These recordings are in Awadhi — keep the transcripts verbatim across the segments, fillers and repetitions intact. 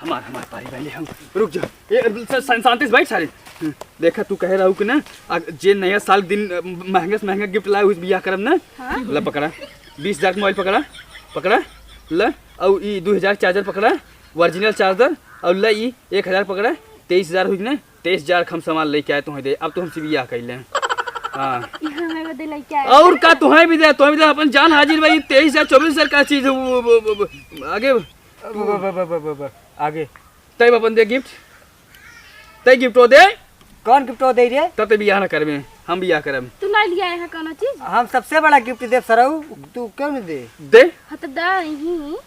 मार, मार, पारी भाई, ले हम। रुक जा। ए, स-, स-, शांति से बैठ सारे। हम्म, देखा, तू कहे रहू कि ना, आ, जे नया साल के दिन, अ, महंगा से महंगा गिफ्ट लाए, उस बियाह करब ना। हाँ। ला पकड़ा, बीस हजार के मोबाइल पकड़ा, पकड़ा, ला, और ई दो हजार चार्जर पकड़ा, ओरिजिनल चार्जर, और ला ई एक हजार पकड़ा, तेईस हजार हुई ना, तेईस हजार के हम सामान लेके आए, तुम्हें दे, अब तो हमसे बियाह कर ले। हाँ। ई हमें बदे लेके आए। और का, तुम्हें भी दे, तुम्हें भी दे, अपन जान हाजिर भाई, तेईस हजार, चौबीस हजार का चीज है, वो, वो, वो, वो, आगे। अब, अब, अब, अब, अब, अब, आगे। तै अपन दे गिफ्ट, तै गिफ्टो दे। कौन गिफ्टो दे रे? तब ते बियाह ना करबे, हम बियाह करब। तू ना लिया यहाँ कोनो चीज? हम सबसे बड़ा गिफ्ट देब सरऊ, तू क्यों नहीं दे? दे। हाँ तो दा ही।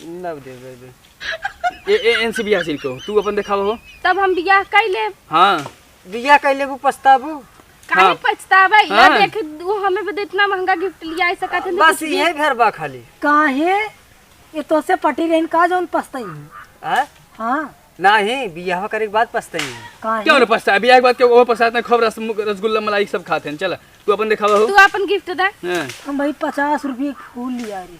ना दे, दे, दे। ए, ए, इनसे बियाह सिल को, तू अपन देखावा हो। तब हम बियाह कर लेब। हाँ। बियाह कर लेबू, पछताबू। काहे हाँ। पछतावे? या हाँ। देख, वो हमें बदे इतना महंगा गिफ्ट लिया, ऐसा कहते हैं, बस कुछ भी। यही भर बा खाली। काहे? ये तोसे पटी रहीन का जौन पछताई है? हाँ? हाँ। नाही, बियाह करे के बाद पछताई है। काहे? क्यों ना पछताए? बियाह के बाद क्यों वो पछताते हैं? खूब रस-, रसगुल्ला मलाई सब खाते हैं। चला, तू अपन देखावा हो। तू अपन गिफ्ट दे। हाँ। हम भाई पचास रुपये के फूल लिया रे।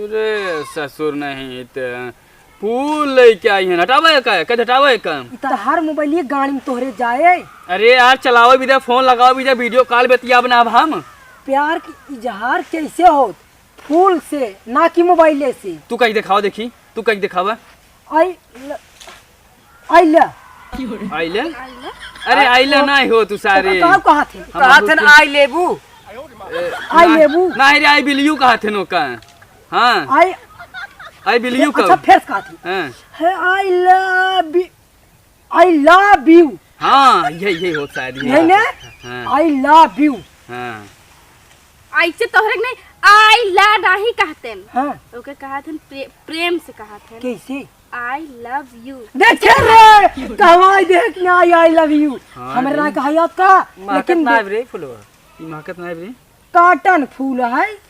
अरे ससुर नहीं त फूल लेके आई है, हटावे का? कद हटावे का? ई त हर मोबाइल ये गाड़ी में तोहरे जाए। अरे यार, चलावे भी दे, फोन लगावे भी दे, वीडियो कॉल बतियाब ना अब हम। प्यार की इजहार कैसे होत? फूल से, ना कि मोबाइले से। तू कहीं देखावा देखी, तू कहीं देखावा। आई ल-, आई ल। आई ले? अरे आई ले ना हो तू सारे। का कहत है? हम कहा थे ना, आई लेबू। आई ना, लेबू। ना रे, आई बिलियू कहा थे नो का। हाँ। आई, आई बिलियू का। अच्छा, फिर से कहा थे। हाँ। है, I love you, I love you। हाँ, यही, यही होत शायद, यही यही होत ना? है। हाँ। I love you। हाँ। ऐसे तोहरे के नहीं, आई ला नाही कहते हैं। हाँ। ओके कहते हैं प्रे-, प्रेम से कहते हैं। कैसे? I love you। देखे रे, कहवा देख ना, I love you। हाँ हमरे रे। ना कहा याद का, महकत लेकिन ना दे- आइब रे फुलवा। ई महकत ना आइब रे। काटन फूल है।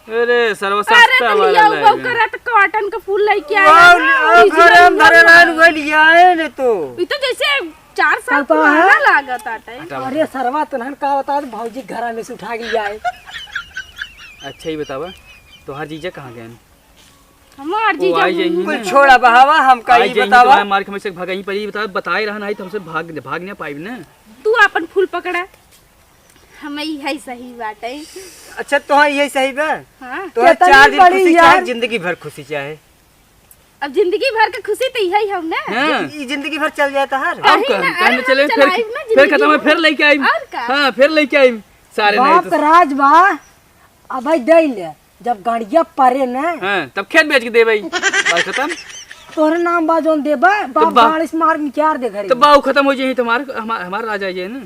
अरे, सरवा अरे, सस्ता तो वाला लिया, लाए वो हैं। करत कॉटन का फूल लेके आया वाह, ना, वो ओरिजिनल घरे में धरे वाला। लाइन वो लिया है ने तो। ई तो जैसे चार साल पापा पुराना है? लागत आटे। हटा, अरे, हटा। सरवा तो नहन का बता दे, भौजी घरा में से उठा के लिया है। अच्छा, ई बतावा, तोहार जीजा कहाँ गए? हमार वो जीजा आई जाइए हुन ना। कुल छोड़ा बहावा, हमका आई ई जाइए, बतावा। तो मार के हमसे भगाई पर ई बतावा, बताए रहा नहीं तो हमसे भाग, भाग नहीं पाइब ना। तू अपन फूल पकड़ा। हमें यही सही बाटे। अच्छा, तोहार यही सही बा? हाँ। तोहार कितनी चार दिन बड़ी खुशी चाहे, यार। जिंदगी भर खुशी चाहे। अब जिंदगी भर के खुशी तो यही हम ना। हाँ। ई जिंदगी भर चल जाए तोहार। अब कहीं का? ना, कहने अरे, चले, हम फिर, चलाइब ना फिर जिंदगी खत्म है, भर। फिर लेके आई। और का? हाँ, फिर लेके आई। सारे नहीं बाप तो राज बा। अब भाई दे ले, जब गाड़िया परे ना। हाँ, तब खेत बेच के दे भाई। बात खत्म। तोहरे नाम बा जौन देबा, तो बाप बा-, गाड़ी से मार निकार दे घरे। तो बाऊ खत्म हो जाए तुम्हारे, हमार, हमार राजा ये ना।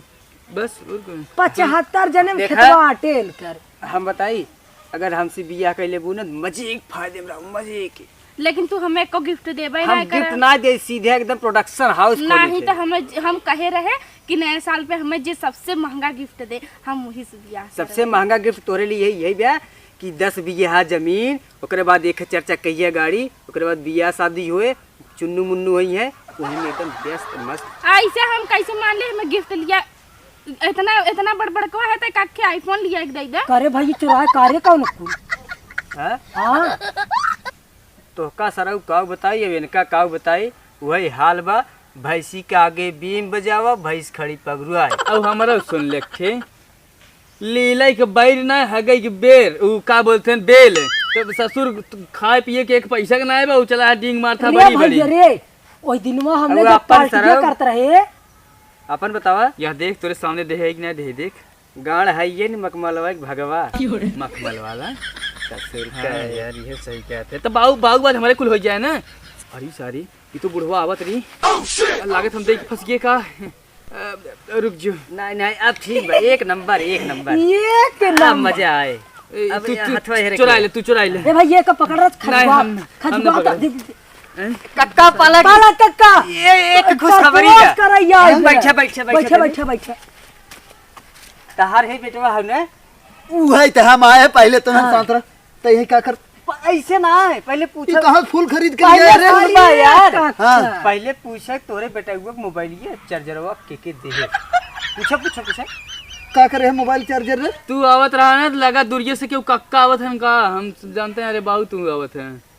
बस, और कोई। पचहत्तर जने में देखा? खेतवा अटेल कर। हम बताई, अगर हमसे बियाह कर लेबू ना, मजे के फायदे में रहू, मजे के। लेकिन तू हमें एको गिफ्ट देबे हम ना गिफ्ट करा। ना दे, सीधे एकदम प्रोडक्शन हाउस खोले नहीं थे। तो हमें, हम कहे रहे कि नए साल पे हमें जे सबसे महंगा गिफ्ट दे, हम वही से बियाह सबसे करब। महंगा गिफ्ट तोरे लिए यही, यही बा कि दस बीघा जमीन, ओकरे बाद एक चार चक्कैया गाड़ी, ओकरे बाद बियाह शादी होए, चुन्नू मुन्नू होई है, वही में एकदम व्यस्त मस्त। ऐसे हम कैसे मान ले हमें गिफ्ट लिया? इतना, इतना बड़ बड़कवा है तो काके iPhone लिया एक दे दे। करे भाई, चुराए कारे कौन कुल? हाँ? हाँ। तोहका सरऊ काऊ बताई, अब इनका काऊ बताई, वही हाल बा। भैंसी के आगे बीन बजावा, भैंस खड़ी पगरुआई। अब हमरो सुन ले खे, लीलई के बैर ना, हगई के बेर, उ का बोलते हैं, बेल। तो ससुर खाए पिए के एक पैसा के ना आए बा, उ चला है डींग मारता रे बड़ी भैया बड़ी। रे, ओई दिनवा हमने अब जब अपन पार्टी सरऊ करत रहे। अपन बतावा। यह देख, तोरे सामने देहे है कि ना देहे, देख। गाड़ है ये न मखमलवा के भगवा। क्यों रे? मखमल वाला। ससुर का हाँ है। यार, ये सही कहते। तो बाऊ, बाऊ बात हमारे कुल हो जाए ना। अरे सारी, ये तो बुढ़वा आवत रही। Oh, shit! लागत हम देख फंस गए का। अ, रुक जो। नहीं, नहीं, अब ठीक बा, एक नंबर, एक नंबर। एक अब नंबर। मजा आए। ए, अब तू, ये तू हथवा हेरे चुराई के। ले, तू चुराई ले। ए भाई, ये का पकड़ रहा? नहीं, खजुआ, हम, हम खजुआ ना उतार पकड़े। दे, दे, दे। हैं? कक्का पालक। पालक कक्का। ये एक खुशखबरी कक्का है। करैया है। बैठा, बैठा, बैठा, बैठा, बैठा। बैठा, बैठा। तहार है बेटवा हौ ने? उ है त हम आए पहले तो ना हाँ। साथ रह। त यही का कर? प-, ऐसे ना है, पहले पूछा। ये कहाँ फूल खरीद के पहले लिया रे? सुन बा यार। अच्छा। हाँ। पहले पूछा तोरे बेटवा के मोबाइल ये चार्जरवा के के दे है? पूछा, पूछा, पूछा। का करे है मोबाइल चार्जर रे? तू आवत रहा ना, लगा दूरिये से केहू कक्का आवत है का? हम जानते हैं, अरे बाबू तू आवत है।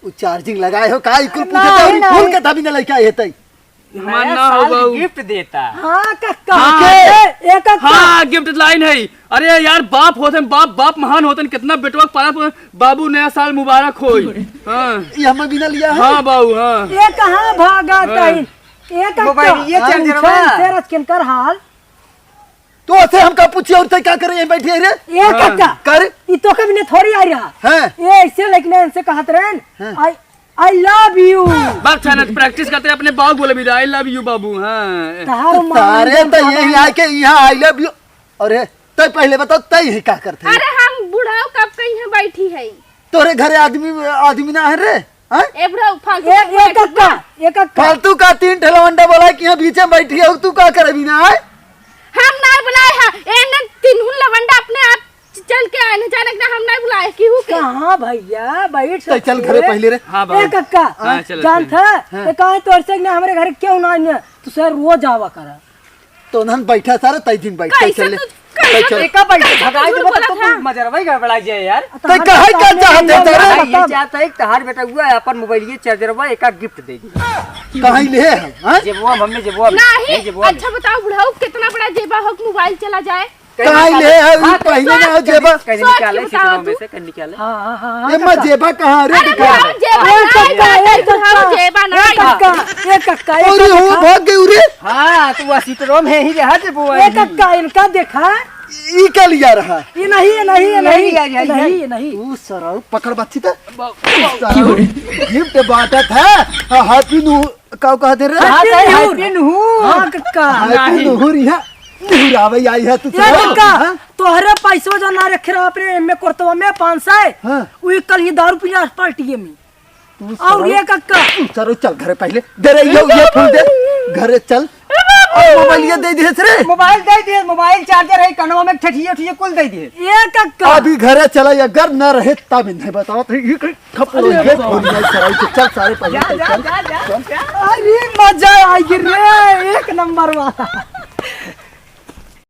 उ चार्जिंग लगाए हो का? ई कुल पूछे नहीं, तो नहीं। फूल के तभी न लइका ये तई। हमार नया ना हो साल बाऊ। गिफ्ट देता। हाँ, कक्का। हाँ। ए, ए, कक्का। हाँ, गिफ्ट लाइन है। अरे यार, बाप होतन, बाप, बाप महान होतन, कितना बेटवा के पाला पोसन, बाबू नया साल मुबारक होई। हाँ। ये हमें बिना लिया है? हाँ बाऊ, हाँ। ये कहाँ भागा हाँ। तई? ये कक्का। मोबाइल ये हाँ, चार्जर बा। इनसे रच किनकर हाल। तो ऐसे हमका पूछिए और तय का करे यहीं बैठी है रे? ये हाँ। कक्का। कर। ई तो कभी ने थोड़ी आ रहा। हाँ। ये ऐसे लेकिन इनसे कहत रहन। हाँ। आई I love you। बाप छानत प्रैक्टिस करते अपने बाबू बोले भी I love you बाबू। हाँ। तहार तो माँ सारे एकदम तो यही खराब। आके यहाँ I love you। अरे तय पहले बताओ तय ही का करते? अरे हम बुढ़ाऊ कब के यहाँ बैठी है। तोरे घरे आदमी आदमी ना है रे? हाँ? ए बुढ़ाऊ फालतू ए, मत बोला एक अक्का, कर। एक अक्का। फालतू का तीन ठे लवंडा बोला कि यहाँ बीचे में बैठी है, तू का करे बिना है? हम ना बुलाए हैं, एने तीनों लवंडा अपने आप चल के आए न, जाने के ना हम नहीं बुलाए, केहू के। कहाँ भैया, बैठ तो चल सकते। घरे पहले रे। हाँ, बाबू। ए कक्का, हाँ, चलो, जानत चलो। है, हाँ। ये कहाँ तोर से ना हमरे घर क्यों ना आने? तू सर रोज आवा कर। तो नन बैठा सारे, तई दिन बैठ, कैसे चल ले। तू, कैसे तई चल। तू, एका बैठ, कैसे भगाई तू देबो तो बोला तू था? मजरवा ही गड़बड़ा जाए यार। तई कहे का चाहत है, सारे? ये चाहत है कि तहार बेटा हुआ है, अपन मोबाइल ये चार्जर हुआ, एका गिफ्ट दे दी। कहाँ ले हम, हाँ? जेबुआ में, हमने जेबुआ में, नहीं, नहीं, जेबुआ में। अच्छा बताओ बुढ़ाऊ, कितना बड़ा जेबा हो कि मोबाइल चला जाए? कहीं कहाँ निकाले। ले है, हाँ, पहले ना हो जेबा। कहीं सोच के निकाले, बता सीटों में तू। से कहीं निकाले। हाँ, हाँ, हाँ, हाँ, अरे माँ, कक्का। जेबा कहाँ रे? अरे दिखा। बुढ़ाऊ जेबा ए नहीं, कक्का, ए कक्का, बुढ़ाऊ जेबा ए नहीं। कक्का, ए कक्का, ए अरे हो, कक्का। भाग गई रे। हाँ, तू वह सीटों में ही रहा, जेबुआ ए ही। कक्का, इनका देखा। ई का लिया रहा? ये नहीं, ये नहीं, ये यही नहीं, लिया, यही, ये नहीं, यही। ये नहीं। तू सरऊ पकड़ बच्ची तो। सरऊ गिफ्ट बांटत है। हाँ, हैप्पी न्यू का कहत रे? हाँ, Happy तो New Year। Happy New Year। हाँ, कक्का। Happy नहीं। New Year, यहाँ निहुरावे आई है तू ये सरऊ, कक्का, हाँ? तोहरे पैसवा जो ना रखे रहा अपने एमे कोर्तवा में पाँच सौ, हाँ। वही कल ही दारू पीला पार्टी में। तू और सरऊ, ये कक्का। तू सरऊ चल घरे पहले। दे रे, यो, ये फूल दे। घरे चल। और मोबाइल ये दे दिए रे। मोबाइल दे दिए, मोबाइल चार्जर है, कनवा में ठठिया उठिया कुल दे दिए। ये कक्का। अभी घरे चला, अगर न रहे तब नहीं बताओ। तो ये कोई खपड़ो अरे ये बाबा। फूल नहीं सरऊ के। चल सारे पहले जा, चल, जा, चल। जा, जा, चल। जा। अरे मजा आ गया रे, एक नंबर वाला।